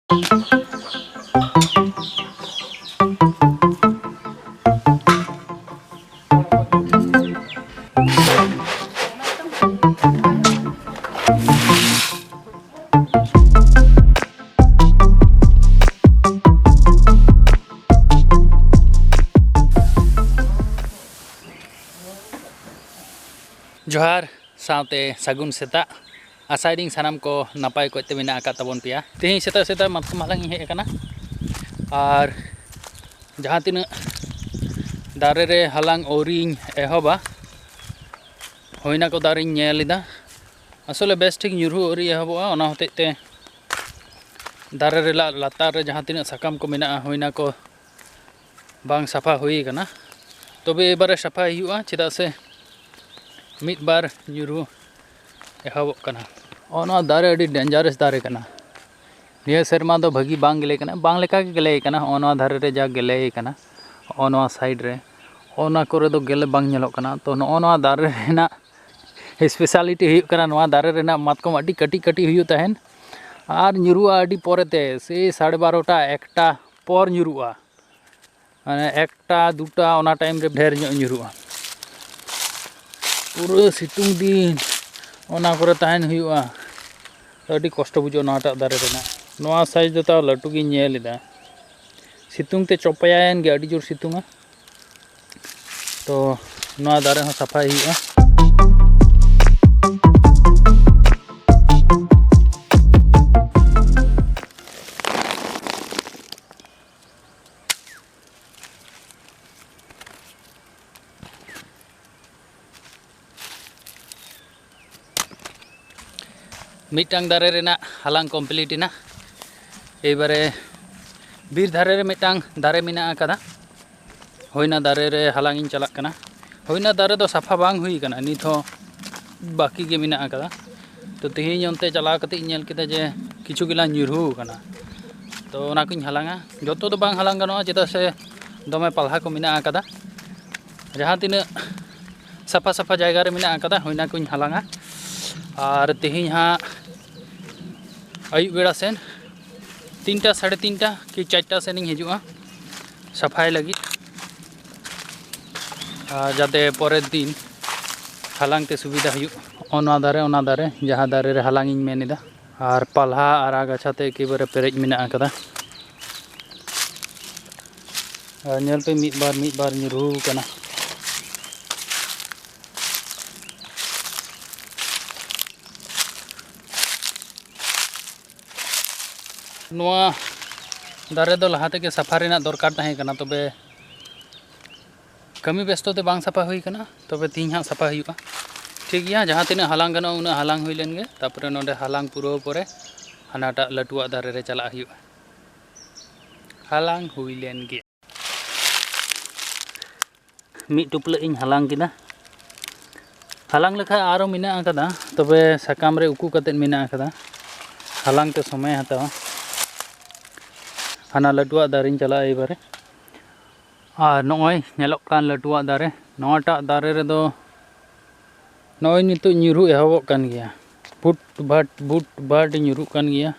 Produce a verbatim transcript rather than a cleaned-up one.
ᱡᱚᱦᱟᱨ ᱥᱟᱶᱛᱮ ᱥᱟᱹᱜᱩᱱ ᱥᱮᱛᱟᱜ᱾ ᱟᱥᱟᱭᱮᱫᱟᱹᱧ ᱥᱟᱱᱟᱢ ᱠᱚ ᱱᱟᱯᱟᱭ ᱚᱠᱚᱡ ᱛᱮ ᱢᱮᱱᱟᱜ ᱟᱠᱟᱫ ᱛᱟᱵᱚᱱ ᱯᱮᱭᱟ᱾ ᱛᱮᱦᱮᱧ ᱥᱮᱛᱟᱜ ᱥᱮᱛᱟᱜ ᱢᱟᱛᱠᱚᱢ ᱦᱟᱞᱟᱝ ᱤᱧ ᱦᱮᱡ ᱟᱠᱟᱱᱟ, ᱟᱨ ᱡᱟᱦᱟᱸ ᱛᱤᱱᱟᱹᱜ ᱫᱟᱨᱮ ᱨᱮ ᱦᱟᱞᱟᱝ ᱟᱹᱣᱨᱤᱧ ᱮᱦᱚᱵᱟ, ᱦᱩᱭᱱᱟ ᱠᱚ ᱫᱟᱨᱮᱧ ᱧᱮᱞ ᱮᱫᱟ᱾ ᱟᱥᱚᱞᱮ ᱵᱮᱥ ᱴᱷᱤᱠ ᱧᱩᱨᱦᱩ ᱟᱹᱣᱨᱤ ᱮᱦᱚᱵᱚᱜᱼᱟ, ᱚᱱᱟ ᱦᱚᱛᱮᱡ ᱛᱮ ᱫᱟᱨᱮ ᱨᱮ ᱞᱟ-, ᱞᱟᱛᱟᱨ ᱨᱮ ᱡᱟᱦᱟᱸ ᱛᱤᱱᱟᱹᱜ ᱥᱟᱠᱟᱢ ᱠᱚ ᱢᱮᱱᱟᱜᱼᱟ, ᱦᱩᱭᱱᱟ ᱠᱚ ᱵᱟᱝ ᱥᱟᱯᱷᱟ ᱦᱩᱭ ᱟᱠᱟᱱᱟ᱾ ᱛᱚᱵᱮ ᱮᱵᱟᱨᱮ ᱥᱟᱯᱷᱟᱭ ᱦᱩᱭᱩᱜᱼᱟ, ᱪᱮᱫᱟᱜ ᱥᱮ ᱢᱤᱫ ᱵᱟᱨ ᱧᱩᱨᱦᱩ ᱮᱦᱚᱵᱚᱜ ᱠᱟᱱᱟ᱾ ᱱᱚᱜᱼᱚ ᱱᱚᱣᱟ ᱫᱟᱨᱮ ᱟᱹᱰᱤ dangerous ᱫᱟᱨᱮ ᱠᱟᱱᱟ᱾ ᱱᱤᱭᱟᱹ ᱥᱮᱨᱢᱟ ᱫᱚ ᱵᱷᱟᱹᱜᱤ ᱵᱟᱝ ᱜᱮᱞᱮ ᱠᱟᱱᱟ, ᱵᱟᱝ ᱞᱮᱠᱟ ᱜᱮ ᱜᱮᱞᱮ ᱠᱟᱱᱟ᱾ ᱦᱚᱸᱜᱼᱚ ᱱᱚᱣᱟ ᱫᱷᱟᱨᱮ ᱨᱮ ᱡᱟ ᱜᱮᱞᱮ ᱠᱟᱱᱟ, ᱦᱚᱸᱜᱼᱚ ᱱᱚᱣᱟ side ᱨᱮ, ᱚᱱᱟ ᱠᱚᱨᱮ ᱫᱚ ᱜᱮᱞᱮ ᱵᱟᱝ ᱧᱮᱞᱚᱜ ᱠᱟᱱᱟ᱾ ᱛᱚ, ᱱᱚᱜᱼᱚ ᱱᱚᱣᱟ ᱫᱟᱨᱮ ᱨᱮᱱᱟᱜ speciality ᱦᱩᱭᱩᱜ ᱠᱟᱱᱟ, ᱱᱚᱣᱟ ᱫᱟᱨᱮ ᱨᱮᱱᱟᱜ ᱢᱟᱛᱠᱚᱢ ᱟᱹᱰᱤ ᱠᱟᱹᱴᱤᱡ ᱠᱟᱹᱴᱤᱡ ᱦᱩᱭᱩᱜ ᱛᱟᱦᱮᱱ ᱟᱨ ᱧᱩᱨᱩᱜᱼᱟ ᱟᱹᱰᱤ ᱯᱚᱨᱮᱛᱮ, ᱥᱮᱭ ᱥᱟᱲᱮ ᱵᱟᱨᱚᱴᱟ, ᱮᱠᱴᱟ ᱯᱚᱨ ᱧᱩᱨᱩᱜᱼᱟ᱾ ᱢᱟᱱᱮ ᱮᱠᱴᱟ, ᱫᱩᱴᱟ, ᱚᱱᱟ time ᱨᱮ ᱰᱷᱮᱨ ᱧᱚᱜ ᱧᱩᱨᱩᱜᱼᱟ᱾ ᱯᱩᱨᱟᱹ ᱥᱤᱛᱩᱝ ᱫᱤᱱ ᱚᱱᱟ ᱠᱚᱨᱮ ᱛᱟᱦᱮᱱ ᱦᱩᱭᱩᱜᱼᱟ, ᱟᱹᱰᱤ ᱠᱚᱥᱴᱚ ᱵᱩᱡᱷᱟᱹᱜᱼᱟ ᱱᱚᱣᱟᱴᱟᱜ ᱫᱟᱨᱮ ᱨᱮᱱᱟᱜ᱾ ᱱᱚᱣᱟ size ᱫᱚ ᱛᱟᱣ ᱞᱟᱹᱴᱩ ᱜᱤᱧ ᱧᱮᱞ ᱮᱫᱟ᱾ ᱥᱤᱛᱩᱝ ᱛᱮ ᱪᱚᱯᱮᱭᱟᱭᱮᱱ ᱜᱮ, ᱟᱹᱰᱤ ᱡᱳᱨ ᱥᱤᱛᱩᱝᱟ᱾ ᱛᱚ, ᱱᱚᱣᱟ ᱫᱟᱨᱮ ᱦᱚᱸ ᱥᱟᱯᱷᱟᱭ ᱦᱩᱭᱩᱜᱼᱟ᱾ ᱢᱤᱫᱴᱟᱝ ᱫᱟᱨᱮ ᱨᱮᱱᱟᱜ ᱦᱟᱞᱟᱝ complete ᱮᱱᱟ᱾ ᱮᱭᱵᱟᱨᱮ ᱵᱤᱨ ᱫᱷᱟᱨᱮ ᱨᱮ ᱢᱤᱫᱴᱟᱝ ᱫᱟᱨᱮ ᱢᱮᱱᱟᱜ ᱟᱠᱟᱫᱟ, ᱦᱩᱭᱱᱟ ᱫᱟᱨᱮ ᱨᱮ ᱦᱟᱞᱟᱝ ᱤᱧ ᱪᱟᱞᱟᱜ ᱠᱟᱱᱟ᱾ ᱦᱩᱭᱱᱟ ᱫᱟᱨᱮ ᱫᱚ ᱥᱟᱯᱷᱟ ᱵᱟᱝ ᱦᱩᱭ ᱟᱠᱟᱱᱟ, ᱱᱤᱛ ᱦᱚᱸ ᱵᱟᱹᱠᱤ ᱜᱮ ᱢᱮᱱᱟᱜ ᱟᱠᱟᱫᱟ᱾ ᱛᱚ, ᱛᱮᱦᱮᱧ ᱚᱱᱛᱮ ᱪᱟᱞᱟᱣ ᱠᱟᱛᱮ ᱤᱧ ᱧᱮᱞ ᱠᱮᱫᱟ ᱡᱮ ᱠᱤᱪᱷᱩ ᱜᱮᱞᱟᱝ ᱧᱩᱨᱦᱩ ᱟᱠᱟᱱᱟ᱾ ᱛᱚ, ᱚᱱᱟ ᱠᱚᱧ ᱦᱟᱞᱟᱝᱟ᱾ ᱡᱚᱛᱚ ᱫᱚ ᱵᱟᱝ ᱦᱟᱞᱟᱝ ᱜᱟᱱᱚᱜᱼᱟ, ᱪᱮᱫᱟᱜ ᱥᱮ ᱫᱚᱢᱮ ᱯᱟᱞᱦᱟ ᱠᱚ ᱢᱮᱱᱟᱜ ᱟᱠᱟᱫᱟ᱾ ᱡᱟᱦᱟᱸ ᱛᱤᱱᱟᱹᱜ ᱥᱟᱯᱷᱟ ᱥᱟᱯᱷᱟ ᱡᱟᱭᱜᱟ ᱨᱮ ᱢᱮᱱᱟᱜ ᱟᱠᱟᱫᱟ, ᱦᱩᱭᱱᱟ ᱠᱚᱧ ᱦᱟᱞᱟᱝᱟ᱾ ᱟᱨ ᱛᱮᱦᱮᱧ ᱦᱟᱸᱜ ᱟᱹᱭᱩᱵ ᱵᱮᱲᱟ ᱥᱮᱱ ᱛᱤᱱᱴᱟ, ᱥᱟᱲᱮ ᱛᱤᱱᱴᱟ ᱠᱤ ᱪᱟᱨᱴᱟ ᱥᱮᱱ ᱤᱧ ᱦᱤᱡᱩᱜᱼᱟ ᱥᱟᱯᱷᱟᱭ ᱞᱟᱹᱜᱤᱫ, ᱟᱨ ᱡᱟᱛᱮ ᱯᱚᱨᱮᱨ ᱫᱤᱱ ᱦᱟᱞᱟᱝ ᱛᱮ ᱥᱩᱵᱤᱫᱷᱟ ᱦᱩᱭᱩᱜ᱾ ᱚᱱᱟ ᱫᱟᱨᱮ, ᱚᱱᱟ ᱫᱟᱨᱮ, ᱡᱟᱦᱟᱸ ᱫᱟᱨᱮ ᱨᱮ ᱦᱟᱞᱟᱝ ᱤᱧ ᱢᱮᱱ ᱮᱫᱟ, ᱟᱨ ᱯᱟᱞᱦᱟ ᱟᱨ ᱟᱜᱟᱪᱷᱟ ᱛᱮ ᱮᱠᱮᱵᱟᱨᱮ ᱯᱮᱨᱮᱡ ᱢᱮᱱᱟᱜ ᱟᱠᱟᱫᱟ᱾ ᱟᱨ ᱧᱮᱞ ᱯᱮ, ᱢᱤᱫ ᱵᱟᱨ, ᱢᱤᱫ ᱵᱟᱨ ᱧᱩᱨᱦᱩ ᱟᱠᱟᱱᱟ᱾ ᱱᱚᱣᱟ ᱫᱟᱨᱮ ᱫᱚ ᱞᱟᱦᱟ ᱛᱮᱜᱮ ᱥᱟᱯᱷᱟ ᱨᱮᱱᱟᱜ ᱫᱚᱨᱠᱟᱨ ᱛᱟᱦᱮᱸ ᱠᱟᱱᱟ, ᱛᱚᱵᱮ ᱠᱟᱹᱢᱤ ᱵᱮᱥᱛᱚ ᱛᱮ ᱵᱟᱝ ᱥᱟᱯᱷᱟ ᱦᱩᱭ ᱠᱟᱱᱟ᱾ ᱛᱚᱵᱮ ᱛᱤᱦᱤᱧ ᱦᱟᱸᱜ ᱥᱟᱯᱷᱟ ᱦᱩᱭᱩᱜᱼᱟ᱾ ᱴᱷᱤᱠ ᱜᱮᱭᱟ, ᱡᱟᱦᱟᱸ ᱛᱤᱱᱟᱹᱜ ᱦᱟᱞᱟᱝ ᱜᱟᱱᱚᱜᱼᱟ, ᱩᱱᱟᱹᱜ ᱦᱟᱞᱟᱝ ᱦᱩᱭ ᱞᱮᱱ ᱜᱮ᱾ ᱛᱟᱨᱯᱚᱨᱮ ᱱᱚᱰᱮ ᱦᱟᱞᱟᱝ ᱯᱩᱨᱟᱹᱣ ᱯᱚᱨᱮ ᱦᱟᱱᱟᱴᱟᱜ ᱞᱟᱹᱴᱩᱣᱟᱜ ᱫᱟᱨᱮ ᱨᱮ ᱪᱟᱞᱟᱜ ᱦᱩᱭᱩᱜᱼᱟ᱾ ᱦᱟᱞᱟᱝ ᱦᱩᱭ ᱞᱮᱱ ᱜᱮ᱾ ᱢᱤᱫ ᱴᱩᱯᱞᱟᱹᱜ ᱤᱧ ᱦᱟᱞᱟᱝ ᱠᱮᱫᱟ᱾ ᱦᱟᱞᱟᱝ ᱞᱮᱠᱷᱟᱡ ᱟᱨᱚ ᱢᱮᱱᱟᱜ ᱟᱠᱟᱫᱟ, ᱛᱚᱵᱮ ᱥᱟᱠᱟᱢ ᱨᱮ ᱩᱠᱩ ᱠᱟᱛᱮᱫ ᱢᱮᱱᱟᱜ ᱟᱠᱟᱫᱟ᱾ ᱦᱟᱞᱟᱝ ᱛᱮ ᱥᱚᱢᱚᱭ ᱦᱟᱛᱟᱣᱟ᱾ ᱦᱟᱱᱟ ᱞᱟᱹᱴᱩᱣᱟᱜ ᱫᱟᱨᱮᱧ ᱪᱟᱞᱟᱜᱼᱟ ᱮᱭᱵᱟᱨᱮ᱾ ᱟᱨ ᱱᱚᱜᱼᱚᱭ ᱧᱮᱞᱚᱜ ᱠᱟᱱ ᱞᱟᱹᱴᱩᱣᱟᱜ ᱫᱟᱨᱮ, ᱱᱚᱣᱟᱴᱟᱜ ᱫᱟᱨᱮ ᱨᱮᱫᱚ ᱱᱚᱜᱼᱚᱭ ᱱᱤᱛᱚᱜ ᱧᱩᱨᱦᱩ ᱮᱦᱚᱵᱚᱜ ᱠᱟᱱ ᱜᱮᱭᱟ᱾ ᱵᱩᱴ ᱵᱟᱴ, ᱵᱩᱴ ᱵᱟᱴ ᱧᱩᱨᱦᱩᱜ ᱠᱟᱱ ᱜᱮᱭᱟ᱾